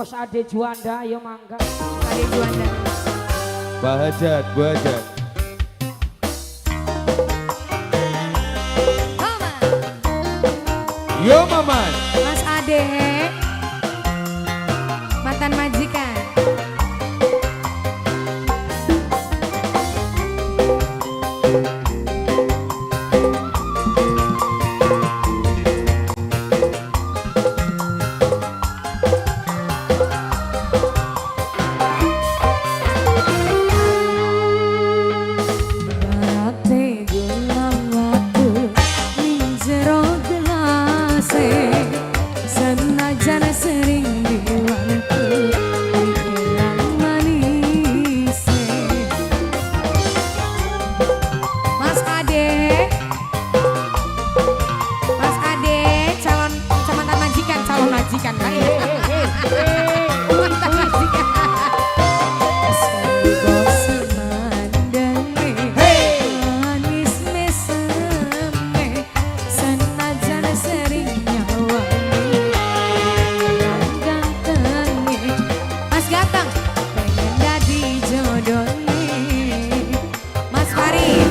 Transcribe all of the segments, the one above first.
Bos Ade Juanda, ayo mangga. Ade Juanda. Bahajat, bahajat. Mama. Yo Maman. Mas Ade. Mantan majikan. Barate gula watu ning jero gelase, senajan sering diwantu ilang manise. Mas Ade, Mas Ade, calon mantan majikan, calon majikan kan? Mantan majikan. Manis meseme, senajan sering nyawangi gantenge. Mas ganteng pengen dadi jodone. Mas Farid,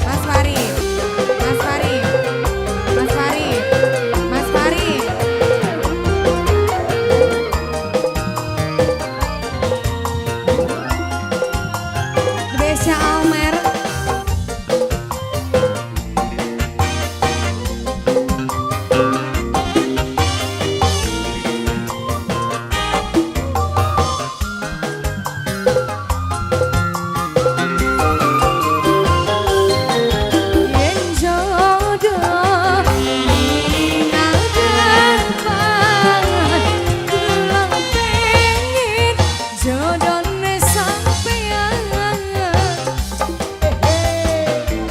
Mas Farid, Mas Farid, Mas Farid, Mas Farid. Besya Almer. Yen jodoh ning depan, kula pengen jodone sampean.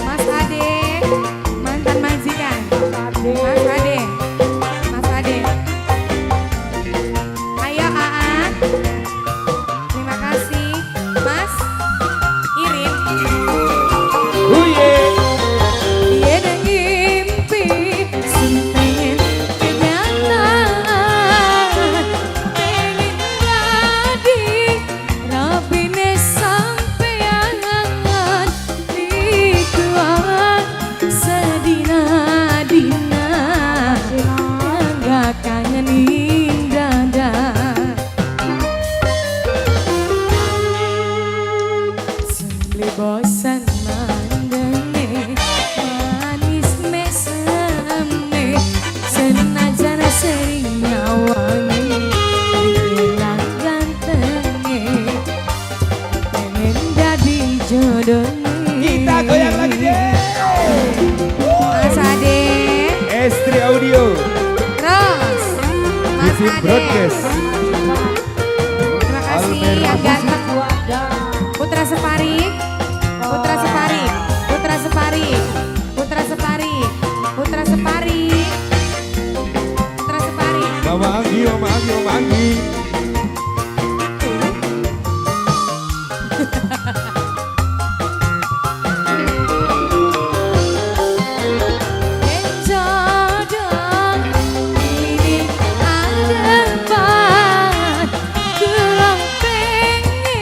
Mas Ade, mantan majikan. Ade. Mas Ade, Mas Ade. Ayo Aa. Terima kasih, Mas Irin. Huye. Yen ngimpi sing pengen kenyataan, pengen dadi rabine sampean, iku sedina dina gak kangen ing dada. Sembli bosan mandenge manis meseme, senajan sering nyawangi ilang gantenge, pengen dadi jodone. Kita goyang lagi deh. Mas Ade. Estri Audio. Terus Mas Visit Ade. Broadcast. Terima kasih Almer yang ganteng. Juanda. Putra Separi, Putra Separi, Putra Separi, Putra Separi, Putra Separi, Putra Separi. Mama Anggi, Mama Anggi, Mama Anggi. Yen jodoh ini adepan, kula pengen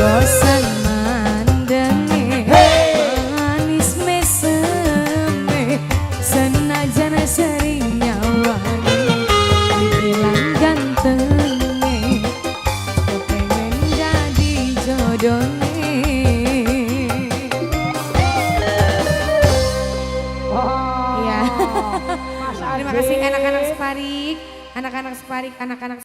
Bosan mandenge, manis meseme, senajan sering nyawange, dibilang gantenge, kepengen jadi jodone. Oh, Iya. Mas Terima kasih Ade. anak-anak Sparik, anak-anak Sparik, anak-anak.